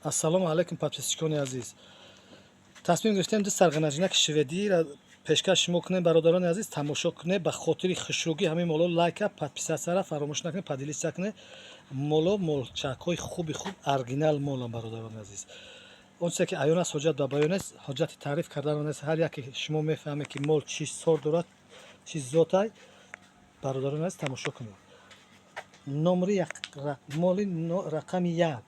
Ассалому алайкум, подписчикони азиз. Тасмим гирифтем ду сарғанаҷинаки шведиро пешкаш шумо кунем. Бародарони азиз, тамошо кунед. Ба хотири хушрӯгӣ ҳамин моло лайка, подписатсияра фаромӯш накунед, поделиться кунед. Моло молчакҳои хуби хуб, оригинал молам, бародарони азиз. Он чизе ки аён аст, ҳоҷат ба баён нест, ҳоҷати таъриф кардан нест. Ҳар яке шумо мефаҳмед, ки мол чӣ сор дорад, чӣ зотай. Бародарони азиз, тамошо кунед. Номери моли рақами як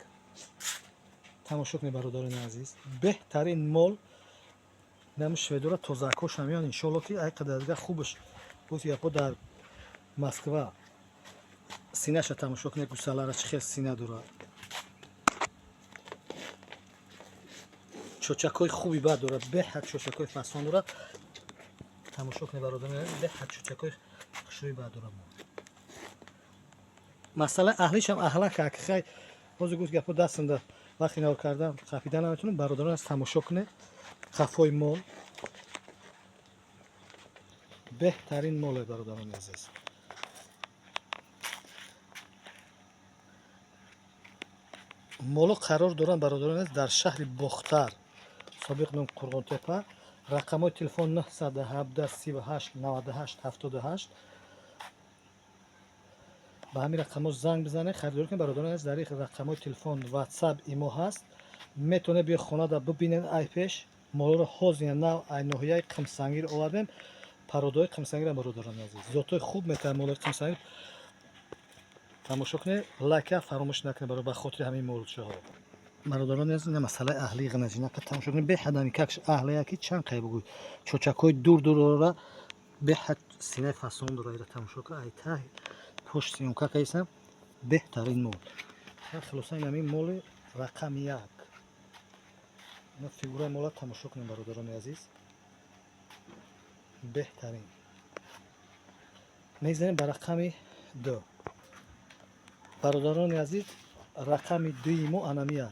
тамошо кунед, бародарони азиз. Беҳтарин мол нами шведора, тозакош ҳамён. Иншолло, ки ай қадар дига хубаш гуфт япо дар Москва. Синаша тамошо кунед, гусалара чӣ хел сина дорад. Чочакҳои хуби бад дорад, беҳад чочакҳои фасон дорад. Тамошо кунед, бародарони азиз, беҳад чочакҳои хушрӯи бад дорад. Масъалаи аҳлишам аҳлака хай ҳозир гуфт гапо дастамда вақти навор кардан хафида наметавонам. Бародарон аз тамошо кунед, қафои мол беҳтарин моле, бародарони азиз. Моло қарор доранд, бародарони азиз, дар шаҳри Бохтар, собиқ ном Қурғонтепа. Рақамҳои телефон 917 38 98 78. Ба ҳамин рақамҳо занг бизанед, харидорӣ кунед. Бародарони азиз, дар ин рақамҳои телефон ватсап, имо ҳаст. Метавонед биё хонада бибинед. Ай пеш молоро ҳозир нав ай ноҳияи Қимсангир овардем. Пародаҳои Қимсангирам, бародарони азиз, зотҳои хуб метавонад молои Қимсангир. Тамошо кунед, лайка фаромӯш накунед ба хотири ҳамин молчаҳо. Бародарони азиз, ина масъалаи аҳлии ғанаҷинака тамошо кунед. Беҳад ҳамин какш аҳлия, ки чанд қай бугӯй, чочакҳои дур дур дора, беҳад синаи фасон дора. Ира тамошо кун, ай таҳ пушт съёмка кайсам. Беҳтарин мол. Хулоса, ин ҳамин моли рақами як. Ина фигураи мола тамошо кунем, бародарони азиз, беҳтарин. Мегзарем ба рақами ду. Бародарони азиз, рақами дуи мо анамия.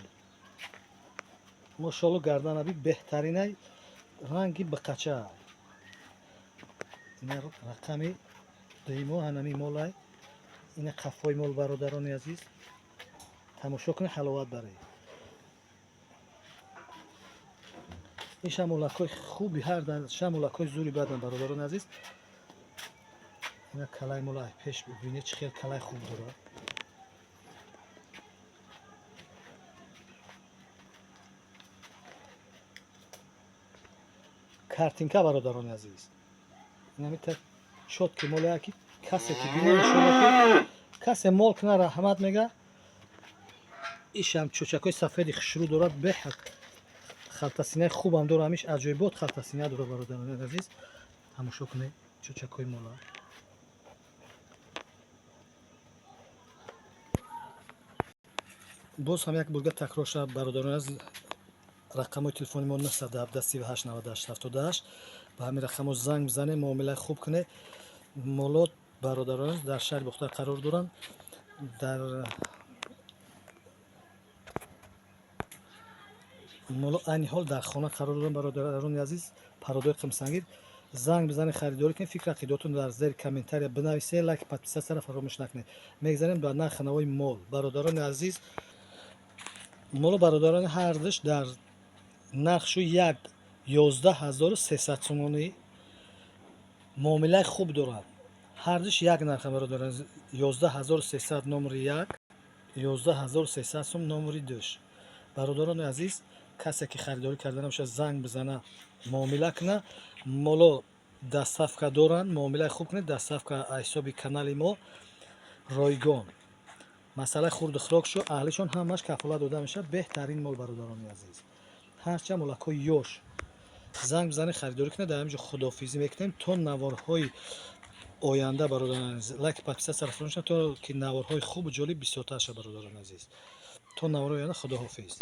Мошолло, гарданаби беҳтаринай, ранги биқача. Ина рақами дуи мо анами молай. Ина қафои мол, бародарони азиз, тамошо кунед, ҳаловат баред. Ин шамолакҳои хуби ҳар шамолакҳои зури бадан, бародарони азиз. Ина калаи мола пеш бибинед, чӣ хел калаи хуб дорад. Картинка, бародарони азиз, инамита чёткий молая, ки касе ки бина, иншолло, ки касе мол кина, раҳмат мега. Ишам чочакҳои сафеди хушрӯ дорад, беҳад халтасинаи хубам дорад. Ҳамиш аҷоибот халтасина дорад. Бародарони азиз, тамошо кунед чочакҳои мола. Боз ҳам як бурга такрор шавад, бародарони азиз: рақамҳои телефони мо 917 38 98 78. Ба ҳамин рақамҳо занг бизанед, муомилаи хуб кунед. Молот, бародарон, дар шаҳри Бохтар қарор доранд. Дар моло айни ҳол дар хона қарор доранд, бародарони азиз, пародаи Қимсангир. Занг бизанед, харидорӣ кунед. Фикр ақидотон дар зери комментария бинависед, лайк, подписатсияро фаромӯш накунед. Мегзарем ба нархи навои мол, бародарони азиз. Моло, бародарони, ҳардуш дар нархшу 1 11 300 сомонӣ. Муомилаи хуб дорад. Ҳардуш як нарха, бародарон: 11 300 номери як, 11 300 сум номери душ. Бародарони азиз, касе ки харидорӣ карда набошад, занг бизана, муомила куна. Моло доставка доранд. Муомилаи хуб кунед, доставка ҳисоби канали мо ройгон. Масъалаи хурду хӯрокшу аҳлишон ҳамаш кафолат дода мешавад. Беҳтарин мол, бародарони азиз, ҳарчанд молакҳои ёш. Занг бизанед, харидорӣ кунед. Дар ҳамин ҷо худоҳофизӣ мекунем то наворҳои оянда. Бародарони азиз, лайк, подписатсияро фаромӯш накунед, то ки наворҳои хубу ҷолиб бисёртар шавад. Бародарони азиз, то наворҳои оянда, худоҳофиз.